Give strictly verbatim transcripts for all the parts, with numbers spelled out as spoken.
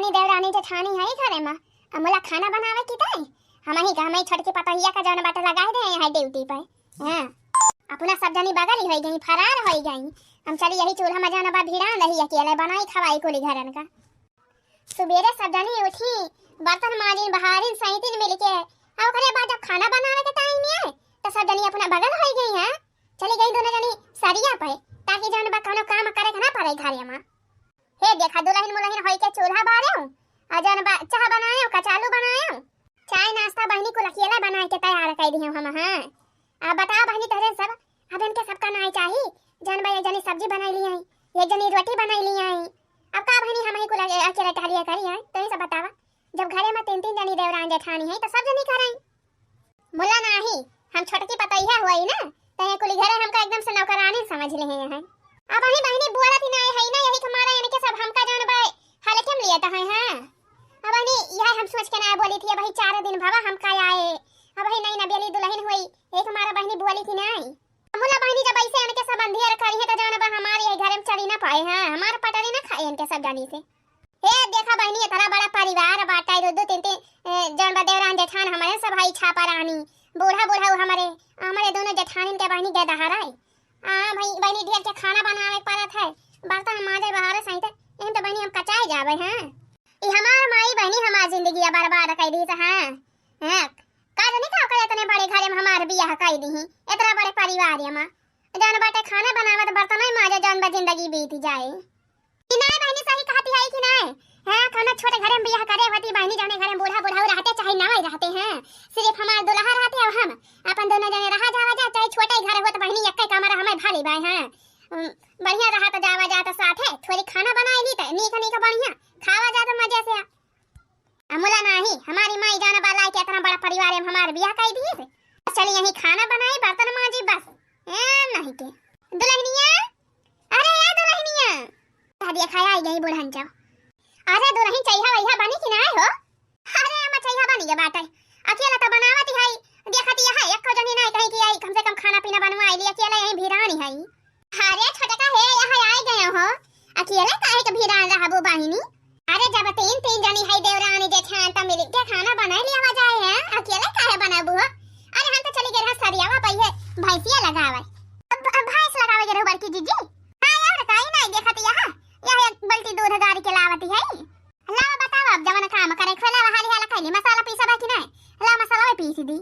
देवरानी जेठानी है घरे मा, अब मोला खाना बनावे की तय, हमही का, हमही छोटकी पतोहिया का जौन बाटे लगाए दे हैं ड्यूटी पे। हाँ, अपना सब जनी बगली होई गई, फरार होई गई। हम चली यही चूल्हा मा जौन बा भिड़ान रही, अकेले बनाई खवाई कुली घरन का। सुबेरे सब जनी उठी, बर्तन माजिन, बहारिन, सैतिन मिलके, और ओकरे बाद जब खाना बनावे के टाइम आए, तो सब जनी अपना बगल होई गई हैं, चली गई दोनों जनी सरिया पे, ताकि जौन बा कौनो काम करे के ना पड़े घरे मा। हे देखा, दुलहिन मुलहिन होई के चूल्हा बारेउ, आ जौन बा चाह बनाएउ, कचालू बनाएउ, चाय नाश्ता बहिनी कुल अकेले बनाए के तैयार कर दिहे हम, हाँ। अब बताओ बहिनी तोहरे सब, अब इनके सबका नाई चाही, जौन बा एक जनी सब्जी बनाई ली आई, एक जनी रोटी बनाई ली आई, अब का बहिनी हमही कुल अके-, अकेले टहलिया करी आई, तो ही सब बतावा, जब घरे मा तीन तीन जनी देवरान जेठानी है तो सब जनी कराई। मुला नाही, हम छोटकी पतोहिया हुई ना, तो ये कुली घरे हमका एकदम से नौकरानी समझ ले हैं। अब वही बहिनी बोलत ही नाही है ना, यही के मारे इनके सब हमका जौन बा हल्के में लियत है, हाँ। अब वही यह हम सोच के ना बोली थी, अब वही चार दिन भवा हमका आए, अब वही नई नबेली दुलहिन हुई, यही के मारे बहिनी बोली थी नाही। मुला बहिनी जब ऐसे इनके सब अंधियर करी है तो जौन बा हमारे ये घर में चली ना पाए, हाँ, हमारे पटरी ना खाए इनके सब जानी से। हे देखा बहिनी, इतना बड़ा परिवार बाटे, दो दो तीन तीन, ए, जौन बा देवरान जेठान, हमरे सब हई छापा रानी, बूढ़ा बूढ़ा हमरे, हमरे दोनों जेठानिन के बहिनी के दहारा है। आ भाई बहिनी, ढेर के खाना बनावे के पड़त है, बर्तन माजे बहारे सहित, यही तो बहिनी हम कचाए जावे हैं। ई हमार माई बहिनी हमार जिंदगी बर्बाद कर दी है, हाँ, हाँ। का जानी का ओकर इतने बड़े घरे में हमार बियाह कर दी, इतना बड़े परिवार में जौन बाटे खाना बनावत बर्तन माजे जौन बा जिंदगी बीत जाए। कि नाय बहिनी, सही कहती है कि नाय? हाँ, कौनो छोटे घरे में बियाह करे होती बहिनी, जौने घरे में बूढ़ा बुढ़ऊ रहते चाहे नाय रहते हैं, सिर्फ हमार दुल्हा रहते और हम, अपन दोनों जने रहा जावा जा, चाहे छोटे घर होत बहिनी, एक कमरा हमें भाली बाय, हाँ। उम, बढ़िया रहा तो जावा जा तो साथे, थोड़ी खाना बनाए ली तो नीक नीक बढ़िया खावा जा तो मजे से। अमुला नाही, हमारी माई जाना बाला के इतना बड़ा परिवार है, हमार बियाह कर दिए से। चली यही खाना बनाई, बर्तन माजी बस। ए, नहीं के। दुलहिनिया, अरे ए दुलहिनिया। कह दिया खाया आई गई बुढ़न जाओ। अरे दुलहिन चैहा वैहा बनी कि ना हो? अरे अम्मा चैहा बनी के बाटे। अकेला तो बनावत ही है। देखत यह है, एको जनी ना कहीं कि आई कम से कम खाना पीना बनवा आई ली, अकेला यही भिरानी है। अरे छोटका हे, यहाँ आए गए हो, अकेले काहे के भिरान रहबो बहिनी? अरे जब तीन तीन जनी है देवरानी जेठान त मिल के खाना बनाए लियावा जाए है, अकेले काहे बनाबू हो? अरे हम तो चली गए रहा सरियावा पइहे भैंसिया लगावे। अब, अब भैंस लगावे गए रहो बड़की जीजी? हाँ यार, काई नहीं देखत यहाँ, यह एक बाल्टी दूध गाड़ी के लावती है। लावा बतावा अब जवन काम करे खोला हाली हाला कैली मसाला पीसा बा कि नहीं? ला मसाला पीस दी।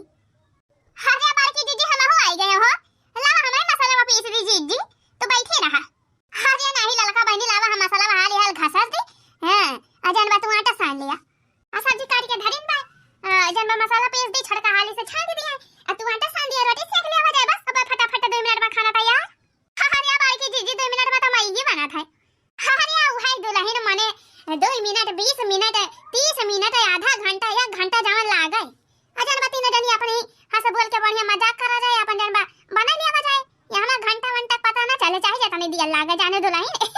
अरे बड़की जीजी, हमहू आई गए हो। लावा हमरे मसाला पीस दी जीजी, तू बैठी रहा। अरे नाही ललका बहिनी, लावा हम मसाला हाली हाल घसर दी। हाँ, अजन बा तू आटा सान लिया। आ सब्जी काट के धरिन बा। आ, अजन बा मसाला पीस दी, छड़का हाली से छान दिया। आ तू आटा सान दिया, रोटी सेक लिया हो जाए बस। अब फटाफट दो मिनट में खाना तैयार। अरे बड़की जीजी, दो मिनट में तो मैगी बनत है। अरे, उ है दुलहिन मने दो मिनट, बीस मिनट, तीस मिनट, आधा घंटा, एक घंटा जवन लागे। अजन बा तीनों जनी अपने ही हंस बोल के बढ़िया मजाक करा जाए, अपन जन बा बना लिया जाए। यहाँ घंटा वंटा पता ना चले, चाहे जितनी दिया लागे जाने दुलहिन।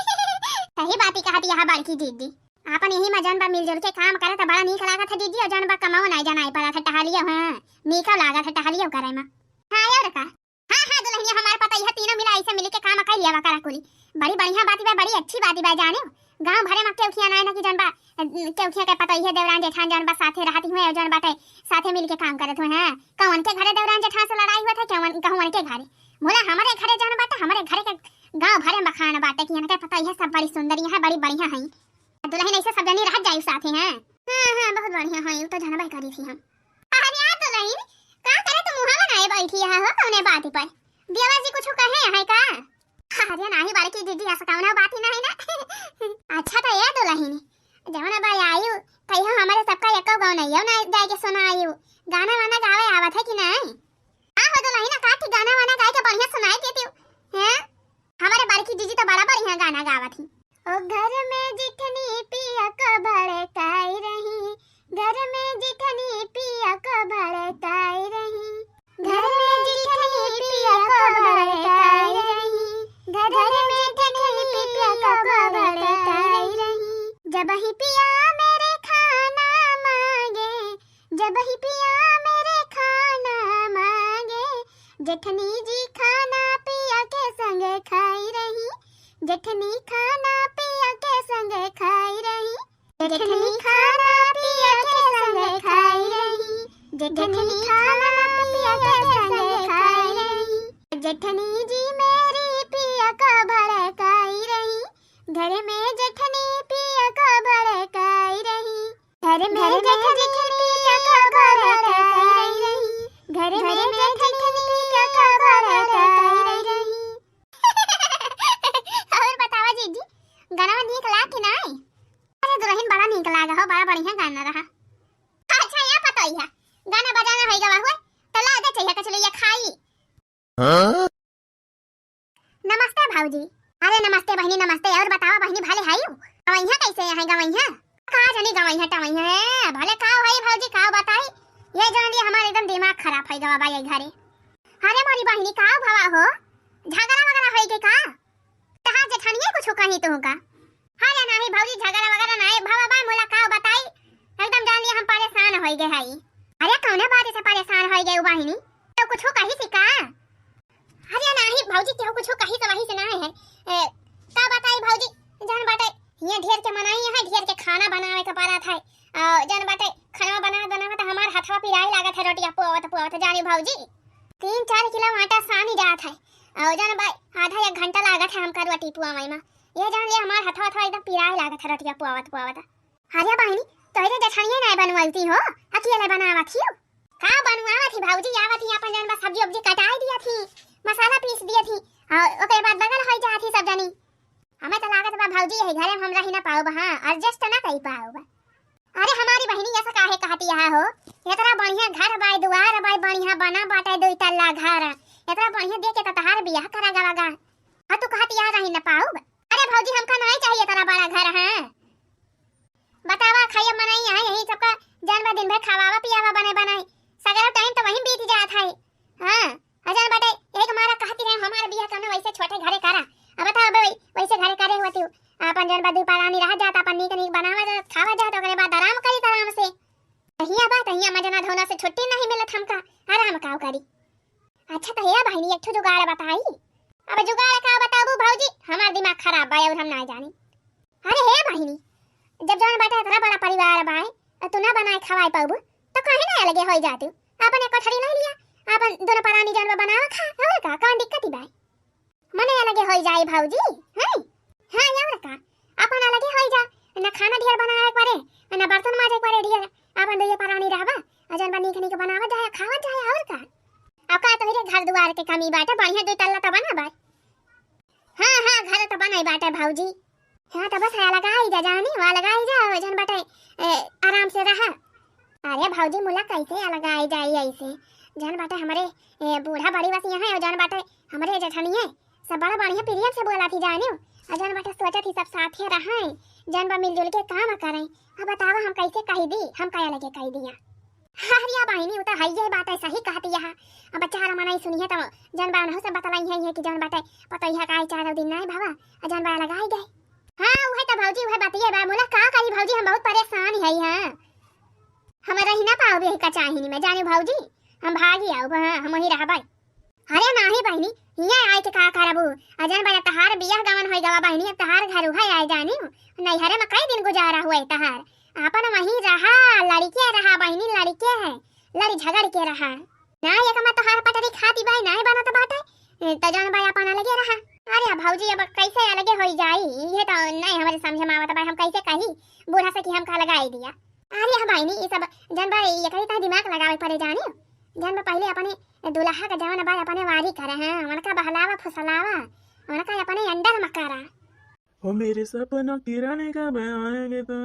सही बात ही कहती यहाँ बड़की जीजी। अपन यही में जन बा मिलजुल के काम करे तो बड़ा नीक लागत है जीजी, और जन बा कमाओ नहीं जाना पड़ा था टहलियो, हाँ, नीको लागत है टहलियो करे में। हाँ, और का? हाँ, हाँ, दुलहिनिया हमार पता, यह तीनों मिला ऐसे मिल के काम कर लिया करा कुली। बड़ी बढ़िया बात बा, बड़ी अच्छी बात बा, जाने। गाँव भरे में केहू खिया ना, ना कि जौन बा, केहू खिया के पता, यह देवरान जेठान जौन बा साथे रहती हुए, जौन बाटे साथे मिल के काम करत हुए हैं। कौन के घरे देवरान जेठान से लड़ाई हुआ था, क्या उन, कहूँ उनके घरे? बोला, "हमारे घरे जौन बाटे, हमारे घरे के गाँव भरे में बखान बाटे कि इनके पता, यह सब बड़ी सुंदर, यह बड़ी बढ़िया है।" दुलहिन ऐसे सब जनी रह जाई साथे हैं। हाँ, हाँ, बहुत बढ़िया है, यू तो जानबे करी थी हम। अरे यार दुलहिन, का करे तू मुँह बनाए बैठी है हो कौने बात पर? देवर जी कुछ कहे है का? अरे नाही बड़की जीजी, ऐसा कौनो बात ही नहीं ना। अच्छा तो ये दुलहिन, जवन बा आयु, कहियो हमारे सबका एको गाँव नहीं हो ना जाए के सुना आयु, गाना वाना गावे आवत है कि नहीं? हाँ हो दुलहिन, का थी गाना वाना गाए के बढ़िया सुनाई देती हूँ, हैं? हमारे बड़की जीजी तो बड़ा बढ़िया गाना गावत ही। ओ घर में जिठनी पिया को भड़काई रही, घर में जिठनी पिया को भड़काई रही, घर में जिठनी पिया को भड़काई रही, घर में जिठनी पिया को भड़काई रही। जब ही पिया मेरे खाना मांगे, जब ही पिया मेरे खाना मांगे, जेठनी जी खाना पिया के संग खाई रही, जेठनी खाना पिया के संग खाई रही, जेठनी ए जेठनी पिया का भड़काई रही, घर में जेठनी पिया का भड़काई रही, घर में जेठनी पिया का भड़काई रही। और बतावा जीजी, गाना नीक लाग कि नाई? अरे दुल्हन बड़ा नीक लाग हो, बड़ा बढ़िया गाना रहा। अच्छा या पतोहिया, गाना बजाना होई गवा हुए, तो ला दे चाहिए कचलैया खाई। हाँ? नमस्ते भौजी। अरे नमस्ते बहिनी, नमस्ते। और बतावा बहिनी, भले हाई? गवैया कैसे है गवैया? का जानी गवैया टवैया है, भले का होई भौजी, का बताई? ये जान ली हमार एकदम दिमाग खराब होई गवा बा ये घरे। अरे मोरी बहिनी का भवा हो, झगड़ा वगैरह होई के का? तहार जेठानिया कुछ कही तू का? अरे नाही भौजी, झगड़ा वगैरह नाही भवा बा, मोला का बताई, एकदम जान ली हम परेशान होई गए हई। अरे कौने बात से परेशान होई गए बहिनी? तो कुछ कही सी का? अरे नाही भौजी, केहू कुछ कही से वही से नाही है। ए, का बताई भौजी, जान बाटे, हियां ढेर के मनाई है, ढेर के खाना बनावे के पड़त है। आ, जान बाटे, खाना बनावत बनावत हमार हथवा पिराए लागत है, रोटिया पुआवत पुआवत, जानी भौजी। तीन चार किलो आटा सानी जात है, और जान बाई, आधा एक घंटा लागत है हमका रोटी पुआवे में। ये जान ले हमार हथवा हथवा एकदम पिराए लागत है रोटिया पुआवत पुआवत। अरे बहिनी, तोहरे जेठानिया नाय बनवलती हो, अकेले बनावत हियो। का बनवावत ही भौजी, आवत ही अपन जन बा सब्जी उब्जी कटाई दिया थी, मसाला पीस दिया थी, और ओकरे बाद बगल होई जात ही सब जनी। हमें तो लागत बा भौजी यही घरे में हम रही ना पाउब, हाँ, adjust ना करी पाउब। अरे हमारी बहिनी ऐसा काहे कहती यहाँ हो, इतना बढ़िया घर बाय, दुआर बाय, बढ़िया बना बाटे, दो तल्ला घर, इतना बढ़िया देख के तो तहार बियाह करा गवा गा, हाँ तू कहती यहाँ रही ना पाउब। अरे भौजी हमका नहीं चाहिए इतना बड़ा घर, हाँ। बतावा, खाइए मनई है, यही सबका जन बा दिन भर खवावा पियावा बने बनाई, सगरो टाइम तो वहीं बीत जात है। हाँ, अजन बाटे, यही के मारा कहती रहे हमार बियाह कौनो वैसे छोटे घरे करा। अब बताओ बे, वैसे घरे करे हुआ तू, अपन जन बा दू परानी रह जात, अपन नीक नीक बनावा जात, खावा जात, ओकरे बाद आराम करी आराम से। तहिया बा, तहिया मजना धोना से छुट्टी नहीं मिलत हमका, आराम काव करी। अच्छा तो हे बहिनी, एक ठो जुगाड़ बताई। अब जुगाड़ का बताबू भौजी, हमार दिमाग खराब बा और हम ना जानी। अरे हे बहिनी, जब जौन बाटे इतना बड़ा परिवार बाय, और तू ना बनाए खवाए पाबू, तो काहे ना अलगे होई जातू? अपन एक कोठरी ले लिया, अपन दोनों परानी जौन बा बनावा खा, और का, कौन दिक्कत ही बाय? मने अलगे होई जाए भौजी, हैं? हाँ, और का, अपन अलगे होई जा, ना खाना ढेर बनावे के पड़े, ना बर्तन माजे के पड़े ढेर, अपन दुइये परानी रहबा, और जौन बा नीक नीक बनावा जाए, खावा जाए, और का? अब का तोहरे घर दुआर के कमी बाटे, बढ़िया दो तल्ला तो बना बाय। हाँ, हाँ, घर तो बने बाटे भौजी। हाँ, तो बस है लगाई जा जानी, वहाँ लगाई जा, वजन बाटे, ए, आराम से रहा। अरे भौजी, मुला कैसे अलगाई जाई ऐसे? जन बाटे हमरे, ए, बूढ़ा बड़ी बस यहाँ है, जन बाटे हमरे जेठनिए, सब बड़ा बढ़िया प्रेम से बोला थी जानी, और जन बाटे सोचा थी सब साथे रहें, जन बा मिलजुल के काम करें। अब बतावा हम कैसे कही दी, हम क्या लगे कही दिया। अरे बहिनी, उ त हइये बात है, सही कहती है। अब बेचारा मनई सुनिहे त जन बा उनहु से बतलाई है, है कि जन बाटे पतोहिया का चार दिन नाय भवा, आ जन बा लगाई गए। हाँ, उहे त भौजी, उहे बतिये बा। मुला का करी भौजी, हम बहुत परेशान है। हाँ, हम रही ना पाओ यही का चाहिनी में, जाने भौजी, हम भागी आओ, हाँ, हम वहीं रहबे। अरे नाही बहिनी, हियाँ आए के का करबू? अजन बा तहार बियाह गवन होई गवा बहिनी, अब तहार घर उहे आए जानी। नैहरे में कई दिन गुजारा हुए तहार। आपन वहीं रहा, लड़के रहा बहिनी, लड़के है, लड़ी झगड़ के रहा। ना एक में तोहार पटरी खाती बाई, ना बनत बाटे, त जौन बाई अपन अलगे रहा। अरे भौजी, अब कैसे अलगे होई जाई? ये तो नहीं हमारे समझ में आवत बा, हम कैसे कही बूढ़ा से कि हमका लगाई दिया। अरे हाँ बहिनी, ई सब जन बा, ये कहीं तक दिमाग लगावे पड़े जानी। जन बा पहले अपने दुल्हा का जवन बा अपने वारी करे हैं, उनका बहलावा फुसलावा, उनका अपने अंडर में करा। ओ मेरे सपनों की रानी कब आएगी तू,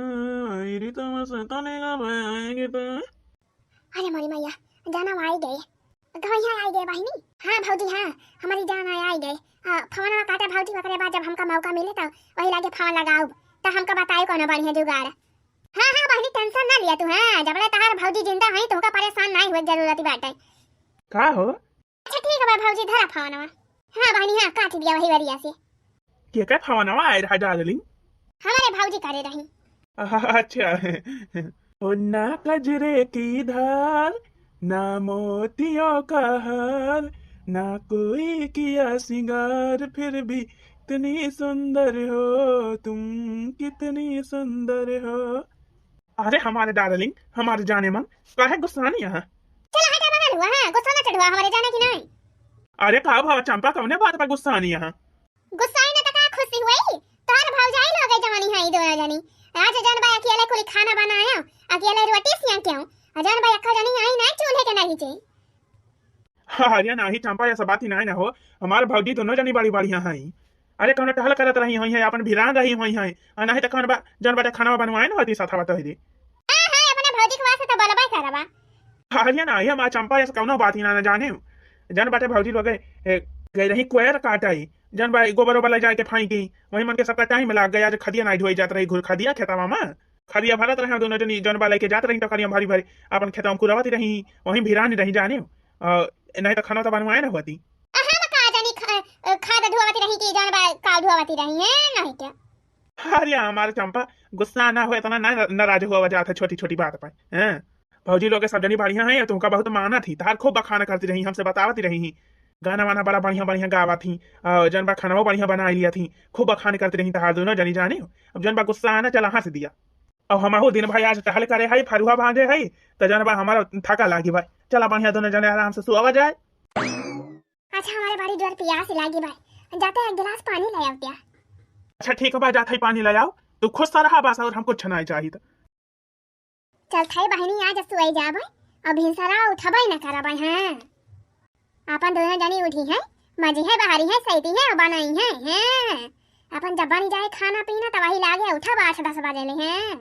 मेरी तो सताने कब आएगी तू। अरे मोरी मैया, जाना आई गए, गवैया आई गए बहिनी। हाँ भौजी, हाँ, हमारी जान आई, आई गए। आ, फोनवा काटे भौजी, ओकरे बाद जब हमका मौका मिले तो वही लागे फोन लगाओ, तो हमका बताए कोनो बढ़िया जुगाड़। हाँ, हाँ, बहिनी, tension ना लिया तू, हाँ, जबले तहार भौजी जिंदा हई, तुमका परेशान नाई हुए जरूरत बाटे। का हो? अच्छा, ठीक है भौजी, धरा फोनवा। हाँ, बहिनी, हाँ, काट दिया वही वरिया से। के का फोनवा आए रहा, darling? हमारे भौजी करे रही। अच्छा। ओ ना कजरे की धार, ना मोतियों का हार, ना कोई किया श्रृंगार, फिर भी इतनी सुंदर हो तुम, कितनी सुंदर हो। अरे हमारे darling, हमारे जाने मन, काहे गुस्सानी यहाँ? चला हटा बगल हुआ, हाँ, गुस्सा ना चढ़वा हमारे जाने की नहीं। अरे का भवा चंपा, कौने बात पर गुस्सानी यहाँ? गुस्साई ना तो का खुशी हुई? हर भौजाई लोग जवानी है ई दोनों जनी। आज जौन बा अकेले कुली खाना बनाया, अकेले रोटी सिया क्यों? आ जौन बा अक्का जनी आई ना चूल्हे के नहीं चे। अरे नाही चंपा, ऐसा बात ही नाही ना हो। हमार भौजी दोनों जनी बड़ी बढ़िया हैं। अरे कौनो टहल करत रही होई है, अपन भिरान रही होई है। आ नाही त कौन बा, जौन बाटे खाना बनवाए ना होती साथा बात होई दे। हाँ, हाँ, अपने भौजी के वास्ते तो बोलबे करबा। अरे नाही, हमार चंपा ऐसा कौनो बात ही ना, ना जाने। जौन बाटे भौजी लोग, ए, गई रही कोयर काटाई। जौन बा गोबर ओबर ले जाए के फाई की, वही मन के सबका टाइम लाग गया। आज खदिया नाही ढोई जात रही, घुर खदिया खेतवा में। खदिया भरत रहे दोनों जनी, जौन बा लेके जात रही तो खदिया भरी भरी अपन खेतवा में कुरावती रही, वहीं भिरान रही जाने। अ, नाही त खाना तो बनवाए ना होती। अहाँ का जानी खा-, खाद ढोवत रही कि जौन बा काल ढोवत रही है, नहीं क्या? अरे हमार चंपा, गुस्सा ना हो, इतना ना नाराज हुआ जात है छोटी छोटी बात पर, हैं? भौजी लोग सब जनी बढ़िया हैं, तुमका बहुत मानत ही, तहार खूब बखान करती रही, हमसे बतावती रही ही, गाना वाना बड़ा बढ़िया बढ़िया गावत ही, अ, जौन बा खानवा बढ़िया बना लिया थी, खूब बखान करती रही तहार दोनों जनी जाने। अब जौन बा गुस्सा आना चला हंस दिया। अब हमहू दिन भाई आज टहल करे है, फरुहा बांधे है, तो जौन बा हमारा थका लागी भाई, चला बढ़िया दोनों जने आराम से सोवा जाए। अच्छा, हमारे बड़ी जोर पियास लागी बा, जाते एक गिलास पानी ले आओ क्या? अच्छा ठीक बा, जात है पानी ले आओ, तू खुश सा रहा बस, और हम कुछ नहीं चाहित। चल थाई बहिनी, आज सोई जाबे, अब भिनसरा उठबे न करबे, हाँ। अपन दोनों जनी उठी है, मजी है, बहारी है, सैती है, और बनाई है, हाँ। अपन जब बनी जाए खाना पीना, तब वही लागे उठब आठ दस बजे ले, हाँ।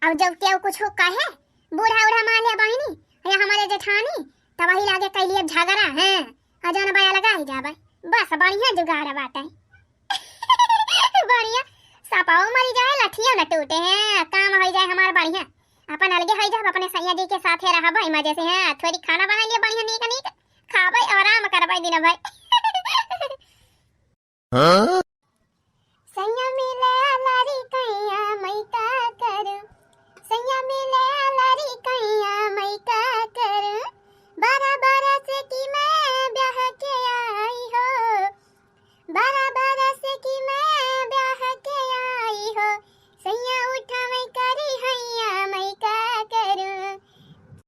अब जब केहू कुछ कहे, बूढ़ा उढ़ा मान लिया बहिनी, या हमारे जेठानी, तब वही लागे कैलिए झगड़ा, हैं, आ जौन बया लगा ही जाबे। बस बढ़िया जुगाड़ बाटे। बढ़िया, सपाओ मरी जाए, लठियो न टूटे, हैं, काम हो जाए हमार बढ़िया। अपन अलगे हो जाब, अपने सैया जी के साथे रहबे, मजे से, हैं, थोड़ी खाना बना लिए बढ़िया नीक नीक, खाबे, आराम करबे दिन भर। हाँ? सैया मिले आलारी कैया मैं का करूं, सैया मिले आलारी कैया मैं का करूं, बारह बरस की मैं ब्याह के आई हो, बारह बरस की मैं ब्याह के आई हो, सैया उठावे करी हैया मैं का करूं,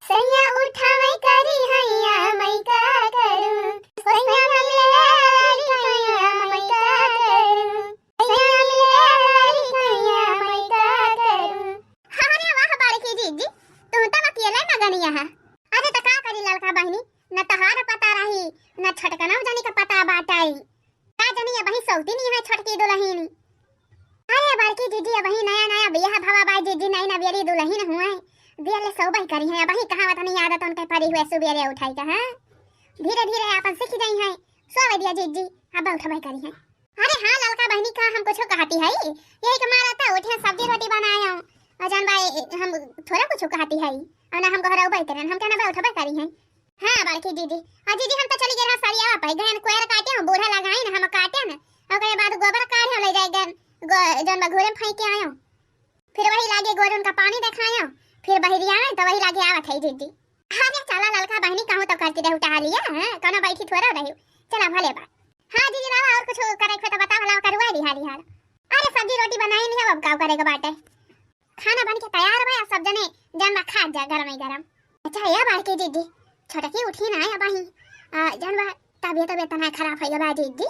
सैया उठावे करी हैया मैं का करूं, सैया मिले करी हैया मैं का करूं, सैया मिले करी हैया मैं का करूं। अरे वाह बड़की जीजी, तू तो अकेले मगनिया है। अरे त का करी ललका बहिनी, न तहार पता रही, न छोटकनौ जनी का पता बाटै। का जनी अबही सौतीनी है छोटकी दुलहिनी। अरे बड़की जीजी, अबही नया नया बियाह भवा बाय जीजी, नई नवेली दुलहिन हुए। दिया ले सौबई करी है, अबही कहाँ वतनी आदत उनके परी हुए सुबेरे उठाई का, हाँ? धीरे धीरे आपन सीख जाई है। सोवे दिया जीजी, अब उठबई करी है। अरे हाँ ललका बहिनी, का हम कुछ कहती है? यही के मारा त उठे सब्जी रोटी बनाए हूँ। और जान भाई हम थोड़ा कुछ कहती है। और ना हम गोहरौबई करें, हम कहना बा उठबई करी है। हाँ बड़की दीदी, आ दीदी हम तो चली गए रहा सरिया पे, गहन कोयर काटे हूँ, बूढ़ा लगाई ना हम काटे ना, ओकरे बाद गोबर काढ़े ले जाए गन, गो-, जौन बा घूरे में फेंक के आयो, फिर वही लागे गोरुन का पानी देखायो, फिर बहरी आवे तो वही लागे आवत है दीदी। अरे चला ललका बहिनी, कहूँ तो करती रहू टहलिया, हाँ, कौनो बैठी थोड़ा रहू, चला भले बा। हाँ दीदी लावा, और कुछ करे के तो बताओ, लावा करुआ दी हाली हाल। अरे सब्जी रोटी बनाई नहीं, अब का करे के बाटे। खाना बन के तैयार बा, सब जने जौन बा खा जा गरम ही गरम। अच्छा या बड़की दीदी, छोटकी उठी ना है अबही, आ, जौन बा तबियत तबियत ना खराब हो गया दीदी।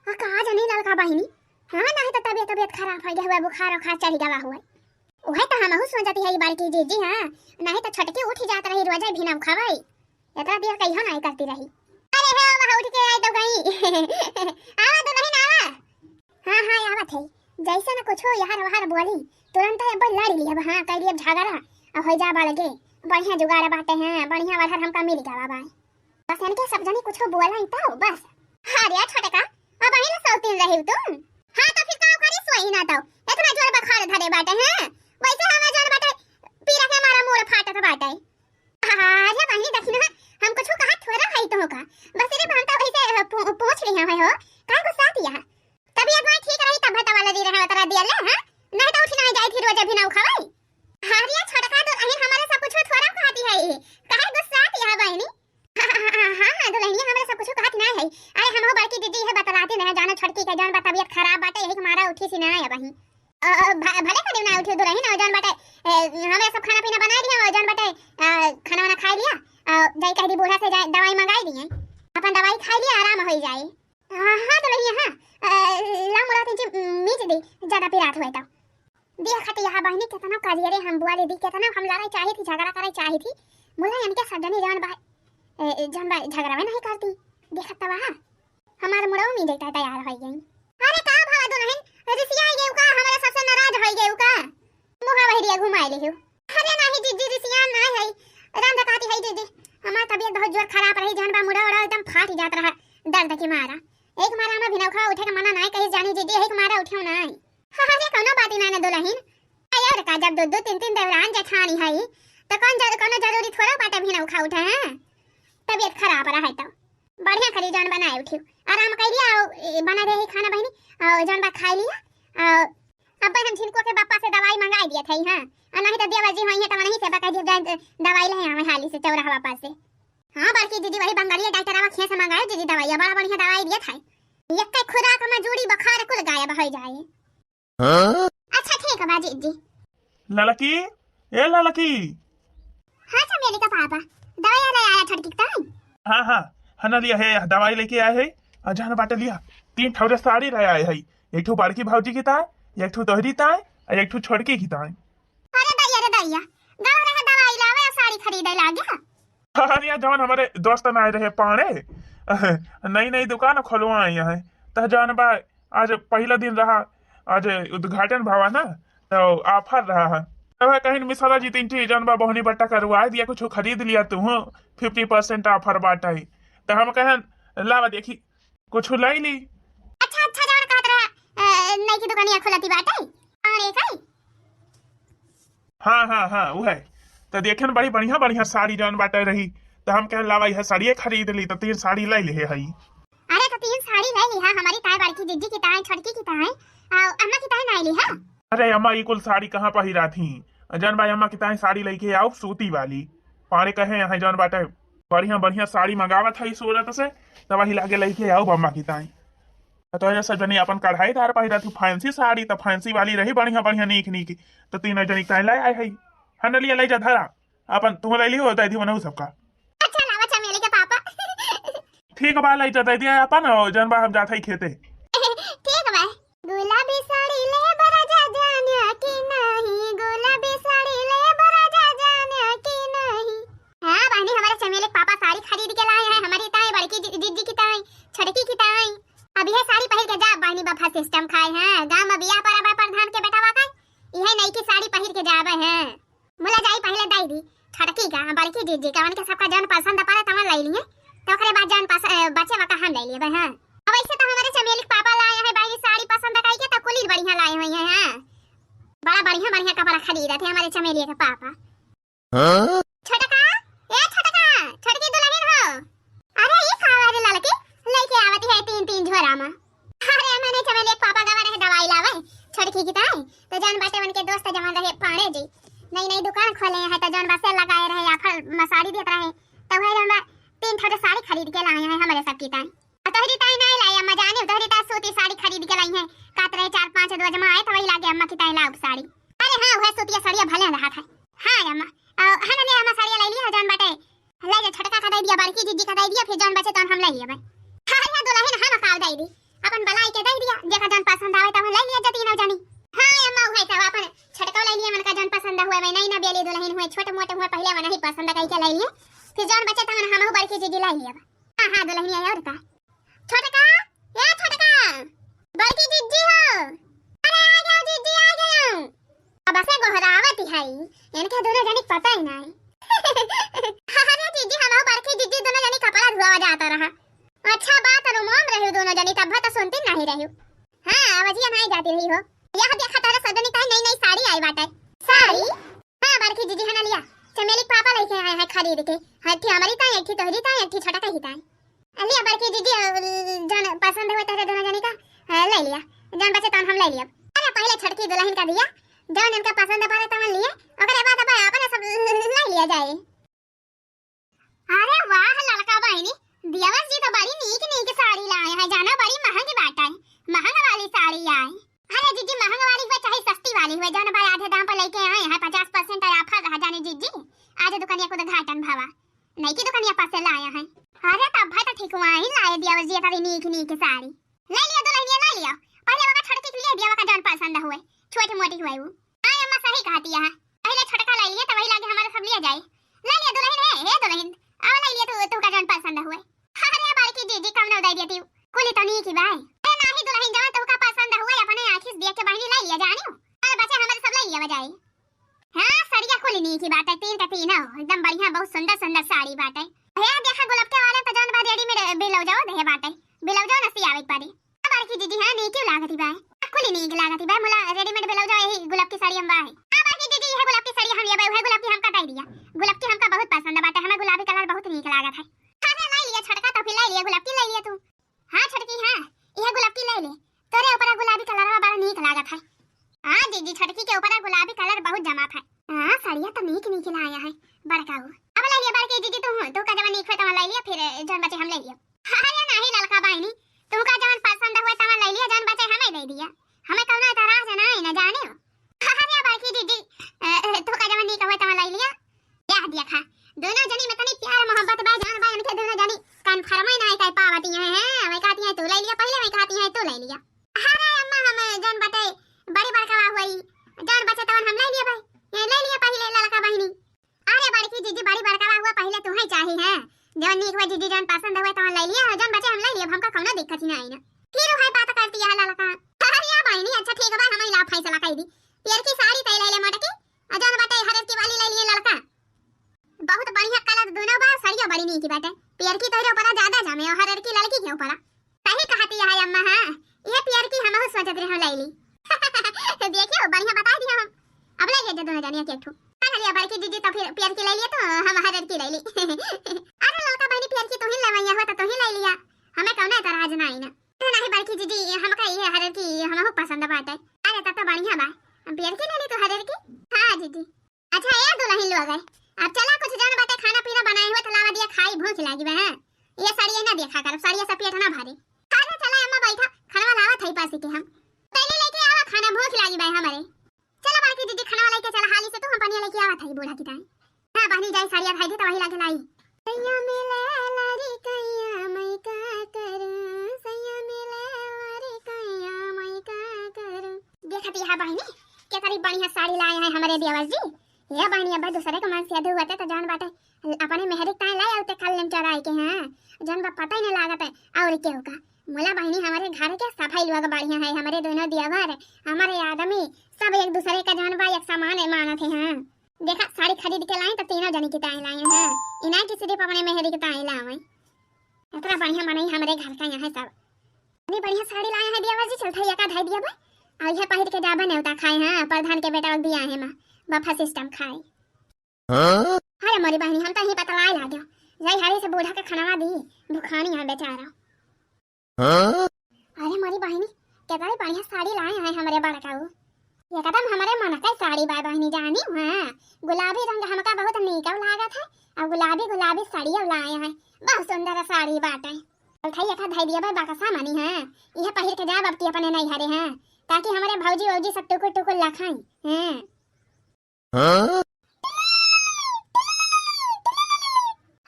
आ, का जानी ललका बहिनी, हाँ नहीं तो तबियत तबियत खराब हो गया हुआ, बुखार उखार चढ़ गया हुआ। उहे तो हमहू सोचती है बड़की दीदी, हाँ, नहीं तो छोटकी उठ जात रही रोजे भी ना खवाई। इतना देर कहियो नहीं करती रही। अरे हे, वह उठ के आई तो गई। आवा दुलहिन आवा। हाँ, हाँ, आवत है। जैसे न कुछो यार वार बोली, तुरंत अब लड़ ली, अब हाँ, कह ली अब झगड़ा, अब हो जा बड़ गे। बढ़िया जुगाड़ बाटे हैं, बढ़िया वाला हमका मिल गवा बाय। बस इनके सब जनी कुछो बोला ही तो बस। अरे छोटका, अबही ले सौतीन रही तुम? हाँ तो फिर का करी, सोई ना तो। इतना जोर बुखार धरे बाटे हैं, वैसे हमें जोर बाटे पीरा के मारा मूड़ फाटत बाटे। अरे बहिनी, देखी ना, हम कुछ कहा थोड़ा है तो का, बस रे हम तो वैसे, अ, पू-, पूछ लिया है हो, काहे गुस्साती है? तबीयत भाई ठीक रही तब तो वाला दी रहे उतरा दिया ले, हाँ? नहीं तो उठी नहीं जाई थी रोज भी ना उखावे। अरे छोटका दुलहिन हमारे सब कुछ थोड़ा कहती है, काहे गुस्साती है बहिनी? हाँ, हाँ, दुलहिनिया हमारे सब कुछ कहत ना है। अरे हम हो बड़की दीदी है बतलाते ना, जानो छोटकी के जौन बा तबीयत खराब बाटे, यही के मारा उठी सी ना है अबही। अ, अ, भ-, भले कदे ना उठे दुलहिन, और जौन बाटे, ए, हमरे सब खाना पीना बना लिया, और जौन बाटे, अ, खाना वाना खा लिया, और जाई कह दी बूढ़ा से जाए, दवाई मंगाई दिए, अपन दवाई खा लिया, आराम हो जाए। हाँ, हाँ, दुलहिन, हाँ, अ, ला मुला तीन ची-, मीज देखत यहाँ बहिनी, केतना करियरे हम बुआ दीदी, केतना हम लड़ाई चाही थी, झगड़ा करे चाही थी, मुला इनके सब जनी जवन बा, ए, ए, जवन बा, झगड़ावे नहीं करती। देखत तो वहाँ हमार मुड़वा में जैता तैयार होइ गई। अरे का भवा दुलहिन, रिसियाइ गइउ का, हमरे सबसे नाराज होइ गइउ का? मुहा बहरिया घुमाइ लिहु। अरे नाही जिज्जी, रिसियान नाही है, रांधा कहती है जिज्जी, हमार तबियत बहुत जोर खराब रही, जवन बा मुड़ा उड़ा एकदम फाट जात रहा दर्द के मारा। एक मारा हमार भिनौखा उठे के मना नाही कही जानी जिज्जी, एक मारा उठेउ नाही। अरे कौनो बात ही नाही ना दुलहिन। अरे और का, जब दो दो तीन तीन देवरान जेठानी है, तो कौन जर-, कौनो जरूरी थोड़ा बाटे भिनौखा उठे हैं? तबियत खराब रहे तो बढ़िया करी जौन बनाए उठियो, आराम कर लिया, और, ए, बना रही खाना बहिनी, और जौन बा खाई लिया, और अब हम झिनको के बापा से दवाई मंगाई दिया था, हाँ, और नहीं तो देवर जी होई है तो वहीं से बका दिया जाए, दवाई ले आवे हाली से चौराहा पास से। हाँ, बड़की दीदी वही बंगाली डॉक्टर आवा खेत से मंगाए दीदी दवाई, बड़ा बढ़िया दवाई दिया था, एक खुराक में जूड़ी बुखार कुल गायब हो जाए। हाँ? अच्छा ठीक बा जिज्जी। ललकी, ए ललकी। हाँ चमेली का पापा, दवाई ले आया छोटकी ताई। हाँ हाँ, हना लिया है, दवाई लेके आए है। आ जान बाटे लिया, तीन ठौरे साड़ी ले आए है, एक ठो बड़की भौजी की ताई, एक ठो तोहरी ताई, और एक ठो छोटकी की ताई। अरे दैया रे दैया, गाँव रहे दवाई लावे और साड़ी खरीदे लागे। अरे जवन हमारे दोस्त ना आए रहे पाड़े, नई नई दुकान खोलवाए हैं, त जवन बा आज पहिला दिन रहा, आज उद्घाटन भवा ना, तो offer रहा है। तब कहिन मिसरा जी तीन ठे जौन बा बोहनी बट्टा करवा दिया, कुछ खरीद लिया तू, fifty percent offer बाटे। तो हम कहन लावा देखी कुछ लाई ली। अच्छा अच्छा, जौन कहत रहा, अ, नई की दुकानिया खुलती बाटे, और एक आई। हाँ हाँ हाँ, वो है। तो देखेन बड़ी बढ़िया बढ़िया साड़ी जौन बाटे रही, तो हम कहन लावा यह साड़िए खरीद ली, तो तीन साड़ी लाई ली है। अरे तो तीन साड़ी ले लिहा, हमारी ताई बड़की जिज्जी की ताई, छोटकी की ताई, आ, अम्मा की ताई नाई लिहा। अरे अम्मा, ई कुल साड़ी कहाँ पहिरा थी? जौन बा अम्मा की ताई साड़ी लेके आओ सूती वाली। पाड़े कहे यहाँ जौन बाटे बढ़िया बढ़िया साड़ी मंगावत है सूरत से, तब वही लागे लेके आओ अम्मा की ताई। तो ये सब जनी अपन कढ़ाईदार पहिरा थी fancy साड़ी, तो fancy वाली रही बढ़िया बढ़िया नीक नीक, तो तीनों जनी ताई ले आए है। हन लिया ले जा धरा, अपन तू ले लियो, दे दी मनहु सबका। अच्छा लावा चमेली के पापा। ठीक बा, ले जा दे दिया अपन, और जौन बा हम जात हई खेते। ठीक बा। गुलाबी साड़ी ले बराजा जाने की नहीं, गुलाबी साड़ी ले बराजा जाने की नहीं। हाँ बहनी, हमारे चमेली के पापा साड़ी खरीद के लाए हैं, हमारी ताई बड़की जि-, जिज्जी की ताई, छोटकी की ताई। अब यह साड़ी पहिर के जा बहनी, बफा system खाए हैं, गाँव में बियाह पर अब प्रधान के बेटा वाका, यह नई की साड़ी पहिर के जावे हैं। मुला जाई पहिले दाई दी, छोटकी का, बड़की जिज्जी का, उनके सबका जौन पसंद पड़े तवन ले लिए, तो ओकरे बाद जौन पस-, अ, बचे बा हम ले लिए, हाँ। अब ऐसे तो हमारे चमेली के पापा लाए हैं भाई साड़ी पसंद काई के, तो कुली बढ़िया लाए हुए हैं, हाँ। बड़ा बढ़िया बढ़िया कपड़ा खरीदत है हमारे चमेली के पापा। हाँ? छोटका, ए छोटका, छोटकी दुलहिन हो। अरे ई का आवाज ललकी, लेके आवती है तीन तीन झोरा में। अरे, मने चमेली के पापा गवा रहे दवाई लावे, छोटकी की ताई। तो जौन बाटे उनके दोस्त जवन रहे पांड़े जी, नई नई दुकान खोले हैं, तो जौन बा sale लगाए रहे, offer में साड़ी देत रहे, तो वही जौन बा तीन ठो साड़ी खरीद के लाए हैं हमारे सब की ताई। और तोहरी ताई नहीं लाई, अम्मा जाने, तोहरी ताई सूती साड़ी खरीद के लाई है, कहत रहे चार पांच रोज में आए, तो वही लागे अम्मा की ताई लाउब साड़ी। अरे हाँ, वह सूतिया साड़िया भले रहा था। हाँ अम्मा, और है ना, ले अम्मा साड़िया ले लिया, जौन बाटे ले जा, छोटका का दे दिया, बड़की जिज्जी का दे दिया, फिर जौन बचे तौन हम ले लिए भाई। अरे दुलहिन हम का दे दी, अपन बलाई के दे दिया, जेका जौन पसंद आवे तवन ले लिया जतीनौ जानी। हाँ अम्मा, उहे सब अपन छोटका ले लिए, मन का जौन पसंद हुए, मैं नई ना बेली दुलहिन हुए, छोट मोट हुए, पहले मन ही पसंद कई के ले लिए, फिर जौन बचे तवन हम बड़की जिज्जी ले लिए। हाँ हाँ दुलहिन, और का। छोटका, ए छोटका, बड़की जिज्जी हो। अरे आ गया जिज्जी, आ गया। अब से गोहरावत है, इनके दोनों जनी पता ही नहीं। अरे जिज्जी, हम बड़की जिज्जी दोनों जनी कपड़ा धुआवा जाता रहा। अच्छा बात, रूमों में रही दोनों जनी, तब तो सुनती नहीं रही। हाँ, आवाजिया नहीं जाती रही हो। यह देखा तारा सजनी ताई नई नई साड़ी आई बाटे। साड़ी? हाँ, बड़की जिज्जी है ना लिया। चमेली के पापा लेके आए हैं खरीद के। एक ठे हमारी ताई, एक ठे तोहरी ताई, एक ठे छोटका ही ताई। लिया बड़की जिज्जी, अ, जौन पसंद हुए तोहरे दोनों जनी का, अ, ले लिया। जौन बचे तौन हम ले लिया। अरे पहले छोटकी दुलहिन का दिया, जौन इनका पसंद पड़े तौन लिए, ओकरे बाद अब अपने सब ले लिया जाए। अरे वाह ललका बहिनी, देवर जी तो बड़ी नीक नीक साड़ी लाए हैं, जाना बड़ी महंगी बाटे, महंग वाली साड़ी आए। अरे जिज्जी, महंग वाली हुए चाहे सस्ती वाली हुए, जौन भाई आधे दाम पर लेके आए हैं, पचास percent offer रहा जाने जिज्जी, आज दुकानिया को उद्घाटन भवा। नई की दुकानिया पास से लाया है। अरे तब भाई तो ठीक हुआ ही लाए देवर जी, तभी नीक नीक साड़ी। ले लिया दुलहिनिया, ले लिया। पहले वका छोटकी के लिए दिया, वका जौन पसंद हुए, छोटी मोटी हुए वो। ठीक कहती है। पहिले छोटका लाई लिया, तो वही लागे हमारे सब लिया जाए। लाई लिया दुलहिन है, हे दुलहिन, अब लाई लिया तू, तू का जौन पसंद हुए। अरे बड़की जीजी, कम ना उदाई देती, कुली तो नीक ही बाय। अरे नाही दुलहिन, जौन तू का पसंद हुए, अपने आँखी से देख के बहिनी लाई लिया जानियो। अरे बच्चे हमारे सब लाई लिया बजाई। हाँ, सड़िया कुली नीक ही बाटे, तीन का तीन हो, एकदम बढ़िया, बहुत सुंदर सुंदर साड़ी बाटे। हे देखा गुलाब के वाले तो जौन बा readymade ब्लाउजवा देहे बाटे, ब्लाउजवा ना सियावे के पड़ी। बड़की दीदी, हाँ, नीक ही लागत ही बाय। कुली नीक लागत ही बाय, मुला readymade ब्लाउजवा यही गुलाब की साड़ी हम बाय। हाँ बड़की दीदी, यह गुलाब की साड़ी हम लेबे, वह गुलाब की हम कटाई दिया। गुलाब की हमका बहुत पसंद बाटे, हमें गुलाबी colour बहुत नीक लागत है। अरे लाई लिया छोटका, तो फिर लाई लिया गुलाब की, लाई लिया तू। हाँ छोटकी, हाँ, यह गुलाब की लाई ले, तोरे ऊपर गुलाबी colourवा बड़ा नीक लागत है। हाँ जीजी, छोटकी के ऊपर गुलाबी colour बहुत जमात है। हाँ, साड़िया तो नीक नीक लाया है बड़काऊ। अब लाई लिया बड़की जीजी तू, तू का जवन नीक हुए तवन लाई लिया, फिर जौन बचे हम लाई लिया। अरे नाही ललका बहिनी, तू का जवन पसंद हुए तवन लाई लिया, जौन बचे हमें दे दिया, हमें कौनो एतराज ना है ना जाने हो। अरे बड़की जीजी, अ, अ, तू का जवन नीक हुए तवन लाई लिया। यह देखा, दोनों जनी में तनी प्यार मोहब्बत बा, जान बा इनके दोनों जनी confirm ही ना कर पावती हैं, हैं? वही कहती हैं तू लाई लिया पहिले, वही कहती हैं तू लाई लिया। अरे अम्मा, हम जौन बटे बड़ी बड़का हुई, जौन बचे तवन हम लाई लिया भाई, ये लाई लिया पहिले ललका बहिनी। अरे बड़की जीजी, बड़ी बड़का हुआ पहिले तू ही चाही है, जौन नीक हुआ जीजी, जौन पसंद हुआ तवन लाई लिया, जौन बचे हम लाई लिया, हमका कौनो दिक्कत ही ना आई ना। फिर वही बात करती है ललका। अरे या बहिनी, अच्छा ठीक बा, हम इला फैसला कर दी, पियर की साड़ी तय ले ले मोटकी, आ जौन बाटे हरियर की वाली ले लिए ललका। बहुत बढ़िया colour दोनों बा, सड़िया बड़ी नीक बाटे। पियर की तोहरे ऊपर ज्यादा जामे और हरियर की ललकी के ऊपर। सही कहती है अम्मा, हाँ, ये पियर की हमहू सोचत रहे ले ली। देखियो बढ़िया बता दिया हम। अब ले लिए दोनों जनिया के एक ठो। हाँ, चलिए बड़की दीदी तो फिर पियर की ले लिए तो हम हरियर की ले ली। अरे ललका बहिनी पियर की तू ही लेवैया हो तो तू ही ले लिया, हमें कौनो एतराज ना आई ना। तो नहीं बड़की जीजी, हमका ये हरियर की हमहू पसंद बाटे। अरे तब तो बढ़िया बा, हम पियर की ले ली तो हरियर की। हाँ जीजी। अच्छा ए दुलहिन लोग, अब चला कुछ जौन बाटे खाना पीना बनाए हुए तो लावा दिया खाई, भूख लागी बा। हाँ, ये साड़ी ना देखा कर, साड़ी से पेट ना भरे। अरे चला अम्मा बैठा, खाना लावा थाई पासी के हम। पहले लेके आवा खाना, भूख लागी बा हमारे। चला बड़की दीदी, खाना लेके चला हाली से, तू हम पनिया लेके आवा थाई बूढ़ा की ताई। हाँ बहनी, जाई साड़िया भाई दी तो वही लागे लाई। सैया मिले लारी कैया मैं का करूं, सैया मिले लारी कैया मैं का करूं। देखत यहाँ बहनी, केतरी बढ़िया साड़ी लाए हैं हमारे देवर जी। ये बहनी, अब दूसरे के मन से अधू होते तो जौन बाटे अपने मेहरी ताए लाए आते कल चोराई के, हाँ, जौन बा पता ही नहीं लागत है और केहू का। मुला बहनी, हमारे घर के सफाई लोग बढ़िया है, हमारे दोनों देवर, हमारे आदमी, सब एक दूसरे का जौन बा एक समान मानत है, हाँ। देखा, साड़ी खरीद के लाए तो तीनों जनी की ताई लाए हैं। इनाय की सिर्फ अपने मेहरी की ताई लावे। इतना बढ़िया मनई हमरे घर का यहाँ है सब। इतनी बढ़िया साड़ी लाए हैं देवर जी, चलता है एका धाई दिया बा। और यह पहिर के जाबा नेवता खाए हैं प्रधान के बेटा दिया है माँ, buffet system खाए। हाँ? अरे मोरी बहनी, हम तो यहीं पतलाए लागे। जाई हाली से बूढ़ा के खनवा दी, भुखानी है बेचारा। हाँ? अरे मोरी बहिनी, केतरी बढ़िया साड़ी लाए हैं हमरे बड़काऊ। एकदम हमरे मन के साड़ी बा बहिनी, जानी, हाँ, गुलाबी रंग हमका बहुत नीक लागत है, और गुलाबी गुलाबी साड़ी लाए हैं, बहुत सुंदर साड़ी बाटे। चल थाई एका धाई दिया बा बकसा मनी, हाँ, यह पहिर के जाब अब की अपने नैहरे, हाँ, ताकि हमरे भौजी वौजी सब टुकुर टुकुर लखाई, हाँ। हाँ?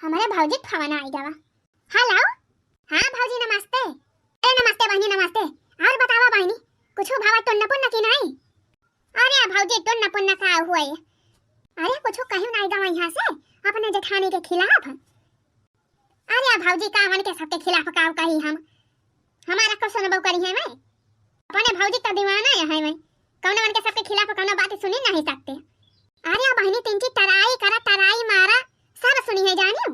हमरे भौजी के फोन आई गवा। हेलो, हाँ भौजी नमस्ते। अरे नमस्ते बहिनी नमस्ते। और बतावा बहिनी, कुछ भावा टुन्न पुन्न की नहीं? अरे भौजी टुन्न पुन्न का हुए? अरे कुछ कहू नहीं गवा यहाँ से अपने जेठानी के खिलाफ। अरे भौजी का मन के सबके खिलाफ का कही हम? हमारा को सुनबो करी है मैं? अपने भौजी का दीवाना है मैं, कौनो मन के सबके खिलाफ कौनो बात सुनी नहीं सकते। अरे बहिनी, तिनकी टराई करा, टराई मारा, सब सुनी है जानियो।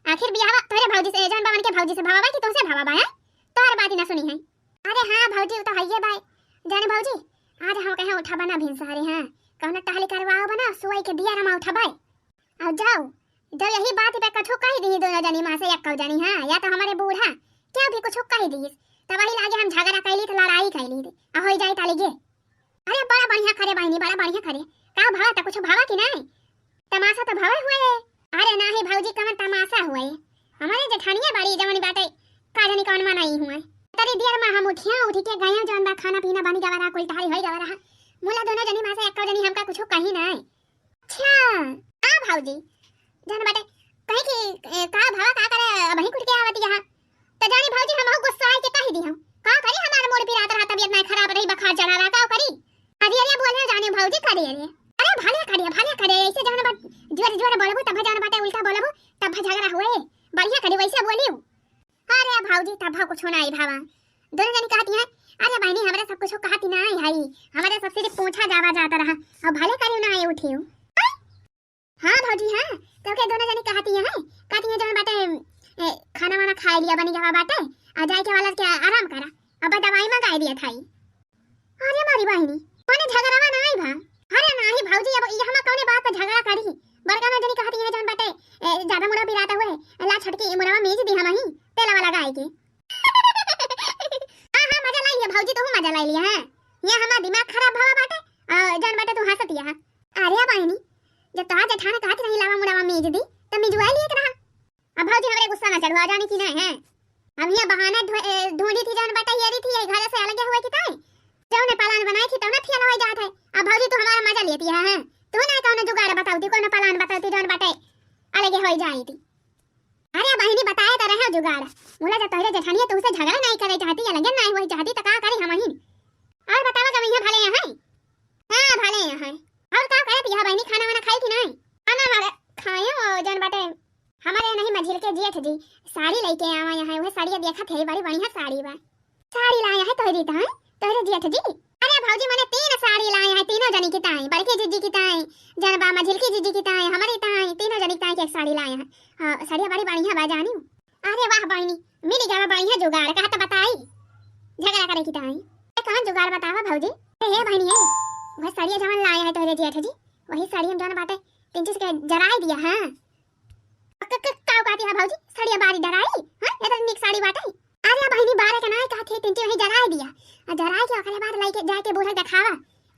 आखिर बियाहवा तोरे भौजी से, जौन बा मन के भौजी से भवावा कि तुमसे भवावा है? तोर बात ही ना सुनी है। अरे हाँ भौजी, वो तो हइये बाय। जाने भौजी, आज हम कहे उठा बना भिनसारे, हाँ, कौनो टहली करवाओ बना, सुई के दिया रमा उठा बाय। और जाओ, जब यही बात पे कछु कही दी दोनों जनी माँ से, एक जनी, हाँ, या तो हमारे बूढ़ा, क्या भी कुछ कही दी, तब वही लागे हम झगड़ा कैली तो लड़ाई कैली, आ हो जाए ताली गे। अरे बड़ा बढ़िया करे बहिनी, बड़ा बढ़िया करे। का भवा त कुछ भवा कि नहीं? तमाशा तो भवे हुए। अरे नाही भौजी, कवन तमाशा हुए? हमारे जेठानिया बड़ी जवन बाटे, का जानी कवन मनाई हुए। तरी दियर में हम उठिया, उठ के गया जवन बा खाना पीना बनी गवा रहा, कुल टहरी होई गवा रहा। मुला दोनों जनी माँ से एक जनी हमका कुछ कही नहीं। अच्छा, का भौजी? जवन बाटे कहीं कि, ए, का भवा का करे अबही कुट के आवत यहाँ? त जानी भौजी हम गुस्सा आए के कह दी हम। का करी हमार मूड पिरात रहा, तबियत नहीं खराब रही, बुखार चढ़ा रहा, का करी? अरे अरे बोले जाने भौजी करी अरे। अरे भले करे, भले करे, ऐसे जौन बा-, जोर जोर बोलबू, तब जौन बाटे उल्टा बोलबू, तब झगड़ा हुए। बढ़िया करे, वैसे बोलियो। अरे भौजी, तब कुछ नाहीं भावा। दोनों जनी कहती हैं, "अरे बहिनी, हमरे सब कुछ कहती नाहीं है, हमरे सब सिर्फ पूछा जावा जाता रहा, और भले करियो नाहीं उठियो।" हाँ भौजी, हाँ, तो के दोनों जनी कहती हैं, कहती हैं, "जौन बाटे, ए, खाना वाना खाए लिया, बनी गवा बाटे, आ जाए के वाला के आराम करा, अब दवाई मंगाए दिया थाई।" अरे मारी बहिनी, माने झगड़ावा नाहीं भा? अरे नाहीं भौजी, अब ये हमा कौने बात पे झगड़ा करी? बड़का ना जनी कहती है, "जौन बाटे, ए, ज्यादा मुड़ा पिराता हुए, ला छोटकी मुड़वा मीज दी हमही, तेलवा लगाए के।" हाँ, हाँ, मजा लाई लिया भौजी, तू मजा लाई लिया, हाँ। ये हमार दिमाग खराब भवा बाटे, आ, जौन बाटे तू हंसत हिया। अरे बहिनी, जब तोहार जेठान कहत रही लावा मुड़वा मीज दी, त मिजवा लिए के रहा। अब भौजी हमरे गुस्सा ना चढ़वा जानी कि नाहीं है। हम ये बहाना ढू-, ए, ढूंढी थी, जौन बाटे ये रही थी, ये घर से अलगे हुए की ताई। जौन पलान बनाई थी, तौन फेल हो जात है। अब भौजी तू हमारा मजा लेती है, हैं? तू ना कौनो जुगाड़ बतावती, कौनो पलान बतावती, जौन बाटे अलगे हो जाई थी। अरे बहिनी, बताए तो रहे जुगाड़। मुला जब तोहरे जेठानिया तुमसे झगड़ा नाहीं करे चाहती, अलगे नाहीं होई चाहती, तो का करी हमही? और बतावा, जब यहाँ भले यहाँ? हाँ, भले यहाँ। और का करत यहाँ बहिनी, खाना वाना खाई कि नाहीं? खाना वाला खाए हो, जौन बाटे हमारे नहीं मझिल के जेठ जी साड़ी लेके आवा यहाँ, वह साड़ी देखत है, बड़ी बढ़िया साड़ी बा। साड़ी लाए हैं तोहरी ताई, तोहरे जेठ जी। अरे भौजी, मने तीन साड़ी लाए हैं, तीनों जनी की ताई, बड़की जीजी की ताई, जौन बा मझिलकी जीजी की ताई, हमारी ताई, तीनों जनी की ताई के एक साड़ी लाए हैं। हाँ, साड़िया बड़ी बढ़िया बा जानी। अरे वाह बहिनी, मिल गया बढ़िया जुगाड़, कहा तो बताई, झगड़ा करे की ताई। ए, कौन जुगाड़ बतावा भौजी? ए, हे बहिनी, ए, वह साड़िया जौन लाए हैं तोहरे जेठ जी, वही साड़ी हम जौन बाटे तीन चीज के जराए दिया, हाँ। क-, क-, का कहती है भौजी? साड़िया बारी डराई? हाँ? ये तो नीक साड़ी बाटे। अरे बहिनी, बारे के नाहीं कहत है, तिनटी वहीं जराए दिया। आ जराए के ओकरे बाद लइके जाके बूढ़ा देखावा।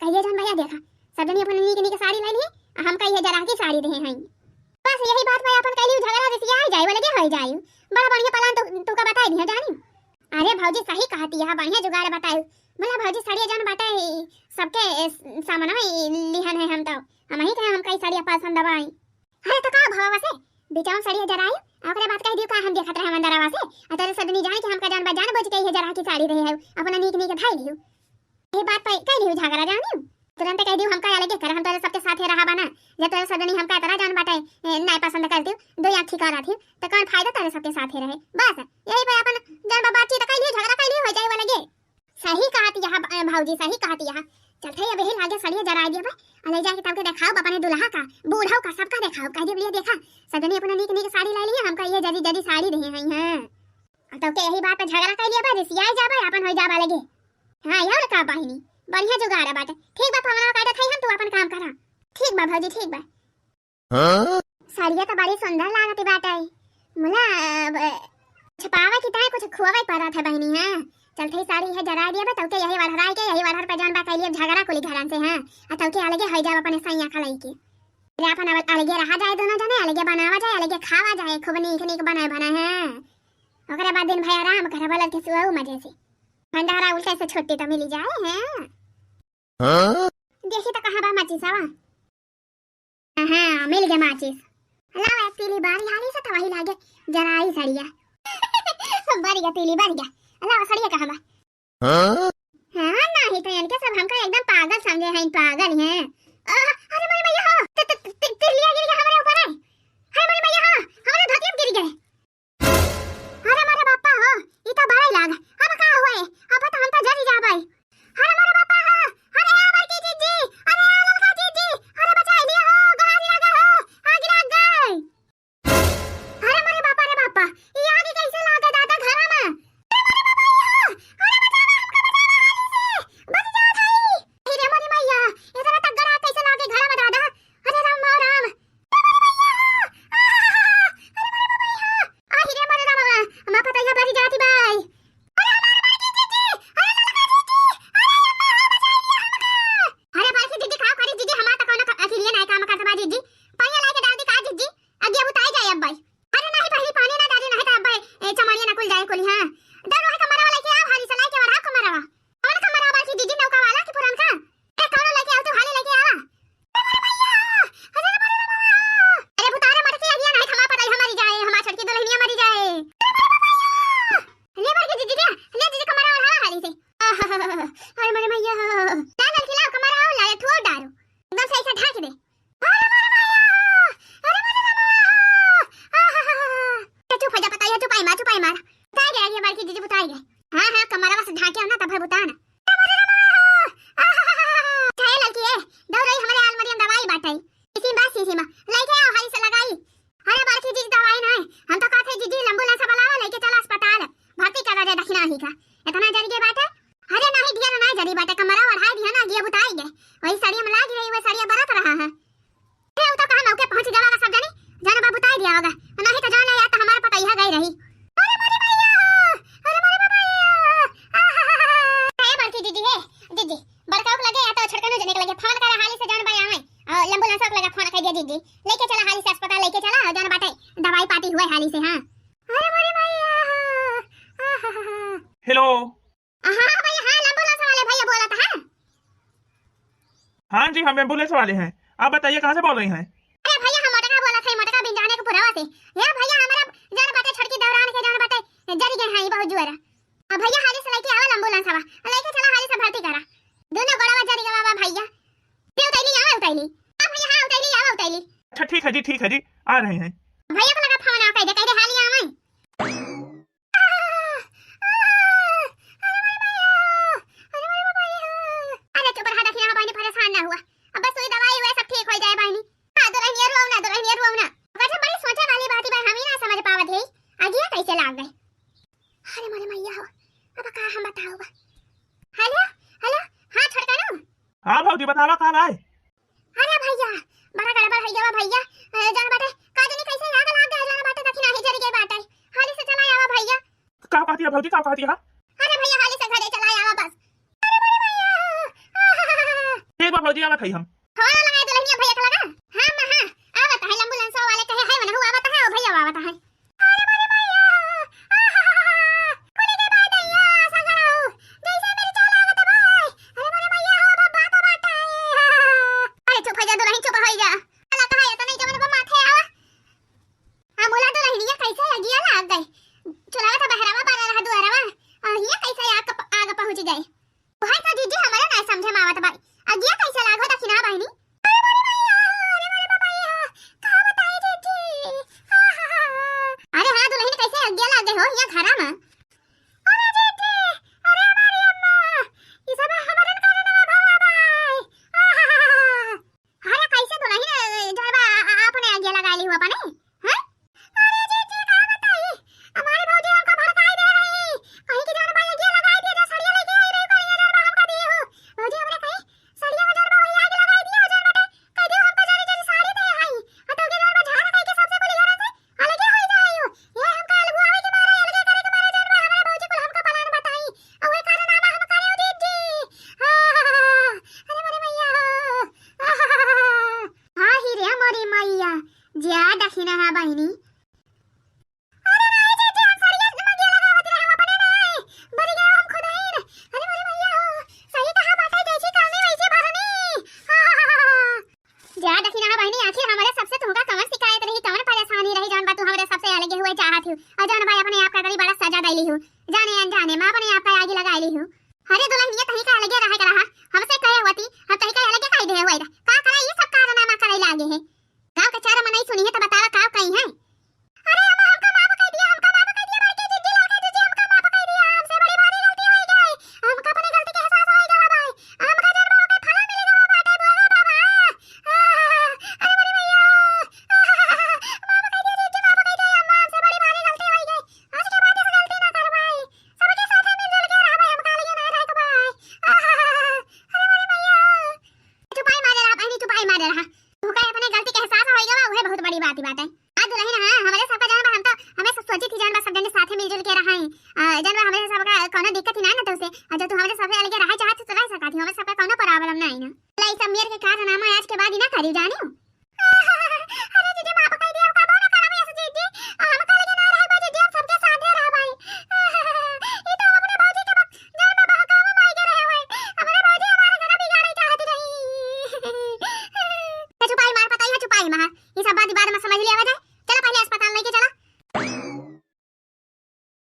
कहिए, "जौन भैया देखा, सब जनी अपन नीक नीक साड़ी ले लिए, आ हमका ये जरा की साड़ी देहे हैं।" बस यही बात पे अपन कहली झगड़ा रिसियाई जाए, वो लगे होई जाए। बड़ा बढ़िया पलान तो तू का बताई दिया जानी। अरे भौजी, सही कहती है, बढ़िया जुगाड़ बताई। बोला भौजी, साड़िया जौन बाटे सबके, ए, सामनवा लिहन है हम तो, हमही के हमका ई साड़िया पसंद आवा। अरे तो का भवा से बिचावन सड़िया जराई, आ ओकरे बाद कह दियो का हम देखत रहे अंदरवा से, आ तोरे सब जनी जान के हमका जान बा जान बूझ के इहे जरा की साड़ी देहे है, अपना नीक नीक धाई लियो। ये बात पे कह दियो झगड़ा जानियो, तुरंत कह दियो हमका अलगे कर, हम तोरे सबके साथे रहा बना। जब तोरे सब जनी हमका इतना जान बाटे, ए, नाय पसंद कर दियो, दो आँखी करा थी, तो कौन फायदा तोरे सबके साथे रहे? बस यही पे अपन जान बा बातचीत कह लियो, झगड़ा कह लियो, हो जाए वो लगे। सही कहत यहा, अ, भौजी, सही कहत यहा। चलते अब यही लागे सड़िया जराए दिया बा, आ ले जाके तब के देखाओ अपने दुल्हा का, बूढ़ा का, सबका देखाओ, कह दियो, "ले देखा, सब जने अपना नीक नीक साड़ी ले लिए, हमका ये जदी जदी साड़ी देहे हैं, हाँ।" आ तब के यही बात पे झगड़ा कर लिया बा, रिसियाई जाबा, अपन हो जाबा लगे। हाँ, और का बहिनी, बढ़िया जुगाड़ बाटे। ठीक बा, पवनवा काटत है हम, तू अपन काम करा। ठीक बा भौजी, ठीक बा। हाँ? साड़िया तो बड़ी सुंदर लागत बाटे। मुला, अब छपावे की ताई कुछ खुआवे पड़त है बहिनी, हाँ। चलते ही साड़ी है जरा दिए बा, तौके यही वढ़राई के, यही वढ़र पे जौन बा कैलिए झगड़ा कुली घरन से, हाँ। आ तौके अलगे हो जाओ अपने सैया का लइके। अरे अपन अब अलगे रहा जाए दोनों जने, अलगे बनावा जाए, अलगे खावा जाए, खूब नीक नीक बने बने, हाँ। ओकरे बाद दिन भर आराम करब, लड़के सुआऊ मजे से। भंडारा उल्टे से छुट्टी तो मिली जाए, हाँ। हाँ? देखी तो कहाँ बा माचिसवा? हाँ, मिल गया माचिस। लावा एक तीली बारी हाली से तो वही लागे जराई सड़िया। बढ़िया तीली, बढ़िया। लावा सड़िया कहाँ बा? हाँ? हाँ, नहीं तो इनके सब हमका एकदम पागल समझे हैं, पागल हैं। आह, अरे मोरी मैया हो, त-, त-, त-, तिरलिया गिर गया हमारे ऊपर है। अरे मोरी मैया हो, हमारे धोतिया गिर गए। अरे मोरे बापा हो, ई तो बड़ाई लाग। अब का हुए? अब तो हम तो जरी जाबै। अरे मोरे बापा हो, अरे आ बड़की जीजी, अरे आ ललका जीजी, अरे बचाई लिया हो, गाड़ी लगा हो, आग लग गई। अरे मोरे बापा रे बापा, ई आग कैसे लागे दादा घरा में? अरे मोरे बापा, ई हो, अरे बचावा, हमका बचावा हाली से, बच जाओ भाई। अरे मोरी मैया, इतना तगड़ा जीजी, लेके चला हाली से अस्पताल, लेके चला, और जौन बाटे दवाई पाती हुए हाली से। हाँ। अरे मोरी मैया, आहाहा। हेलो। हाँ भैया, हाँ, एम्बुलेंस वाले भैया बोलत हैं। हाँ जी, हम एम्बुलेंस वाले हैं। आप बताइए, कहाँ से बोल रही हैं? अरे भैया, हम मोटका बोलत हैं, मोटका बिंजाने के पुरवा से। हे भैया, हमरा जौन बाटे छोटकी देवरान के जौन बाटे जरी गए हैं बहुत जोर। अब भैया, हाली से लेके आवा एम्बुलेंस आवा, लेके चला हाली से भर्ती करा। दोनों गोड़वा जरी गवा बा भैया। दे उतैली, आवा उतैली। अब भैया, हाँ, उतैली, आवा उतैली। अच्छा, ठीक है जी, ठीक है जी, आ रहे हैं। भैया को लगा फोन, आ कह दे, कह दे हाली आवे। अरे चुप रहा, देखिए, हाँ, बहनी परेशान ना हुआ। अब बस वही दवाई हुआ, सब ठीक हो जाए बहनी। हाँ, दुल्हनिया रोवना, दुल्हनिया रोवना। वैसे बड़ी सोचे वाली बात है भाई, हम ही ना समझ पावत है, अगिया कैसे लाग गए। अरे मोरे मैया हो, अब का हम बताओ बा। हेलो, हेलो, हाँ छोटकनू। हाँ भौजी, बतावा का भाई? अरे भैया, बड़ा गड़बड़ हो गया भैया। अरे जौन बाटे, का जानी कैसे आग लाग गए, जौन बाटे दखिना ही जरी गए बाटे। हाली से चला आवा भैया। का कहती है भौजी, का कहती है? अरे भैया, हाली से घरे चला आवा बस। अरे मोरे मैया। ठीक बा भौजी, आवत है हम। फोन लगाए दुल्हनिया भैया का लगा। हाँ, माँ, हाँ, आवत है, एम्बुलेंस वाले कहे है, वनहु आवत है, ओ भैया आवत है। अरे मोरे मैया, आहाहा, खुली के बात है या सगरो, जैसे मिर्चा लागत है भाई। अरे मोरे मैया हो, बाबा तो बाटा है। अरे चुप हो जा दुल्हन, चुप हो जा। अला कहा ये तो नहीं जवन बा माथे आवा। आ मोला दुल्हनिया कैसे अगिया लाग गए। चुलावा था बहरावा बारा रहा दुआरवा। आ हिया कैसे आग प-, आग पहुँच गए। भाई का जीजी हमारा ना समझे में आवत बाई। अगिया कैसे लागो दखिना बहनी? अरे मोरे मैया, अरे मोरे बाबा, ये का बताई जीजी? आहाहा। अरे हाँ दुल्हन, कैसे अगिया लागे हो या घरा में? अरे जीजी, अरे हमारी अम्मा, ये सब हमारे कारण में भवा बाई। आहाहा। अरे कैसे दुल्हन, अ, जौन बा, अ, अ, अपने अगिया लगाई ली हो अपने? हैं? अरे जीजी, का बताई? हमारी भौजी हमका भड़काई दे रही। कहीं की जौन बा अगिया लगाई दिया, जो सड़िया लेके आई रही, कहीं जौन बा हमका दी हो। भौजी हमरे कहीं सड़िया में जौन बा वही आग लगाई दिया, जौन बाटे, कह दियो हमका जरी जरी साड़ी दे आई। आ तो के जौन बा झाड़ कहीं के सबसे कुल हेरा से अलगे होई जाई हो। ये हमका अलगुआवे के मारे, अलगे करे के मारे जौन बा हमारे भौजी कुल हमका plan बताई। आ वही कारनामा हम करे हो जीजी। हाँ, हाँ, हाँ, हाँ। अरे मोरे मैया हो। हाँ, हाँ, हाँ, हाँ। हाँ ही रे मोरी मैया, ज्यादा ही ना बहिनी। अरे नाई जीजी, हम सड़िया में अगिया लगावत रहे, हम अपने नाई, बरी गए हम खुदहिन। अरे मोरे मैया हो, सही कहा बाटे, जैसी करनी वैसी भरनी। हाँ, हाँ, हाँ, हाँ। ज्यादा ही ना बहिनी, आखिर हमरे सबसे तुमका कवन शिकायत रही, कवन परेशानी रही, जौन बा तू हमरे सबसे अलगे हुए चाहत हो, और जौन बा अपने आप का करी बड़ा सजा दैली हो, जाने अनजाने में अपने आप का आगी लगाई ली हो। अरे दुल्हनिया, तही का अलगे रहे के रहा, हमसे कहे होती, हम तही का अलगे कह दे हुए। का करे ये सब कारनामा करे लागे है? गाँव के चार मनई सुनी है तो बतावा का कही है? अरे अम्मा, हमका माफ कर दिया, हमका माफ कर दिया, बड़की जीजी, लड़का जीजी, हमका माफ कर दिया, हमसे बड़ी भारी गलती हो गई, हमका अपने गलती के एहसास हो गया भाई, हमका जौन बा ओकर फला मिल गया बाटे, बोला बाबा। अरे मोरी मैया, माफ कर दिया जीजी, माफ कर दिया अम्मा, हमसे बड़ी भारी गलती हो गई, आज के बाद ऐसी गलती ना करवाई, सबके साथ मिलजुल के रहबे, हमका अलगे ना रह के भाई। अरे मोरी मैया। चुपाई मारे रहा बहनी, चुपाई मारे रहा। तू का अपने गलती के एहसास हो गवा, उहे बहुत बड़ी बात ही बात है। आ दुल्हन, हाँ, हमरे सबका जौन बा, हम तो हमेशा सोची थी जौन बा सब जने साथे मिलजुल के रहा है। आ, जौन बा हमरे सबका कोनो दिक्कत ही ना ना तो से। आ, जब तू हमरे सबसे अलगे रहा चाहत तो रह सकत ही, हमरे सबका कोनो problem ना है ना। लाई सब मेर के कारनामा आज के बाद ही ना करी जानी। अरे जीजी, माफ कर दिया, कबो ना करब ऐसे जीजी। हम कल के ना रहे जीजी, हम सबके साथे रहबै। ये तो हम अपने भौजी के बा-, जौन बा बहकावे में आई के रहे हुए। हमारे भौजी हमारे घर बिगाड़े चाहत रही। तो चुपाई मार, पता ही है, चुपाई मार। ये सब बात बाद में समझ ले,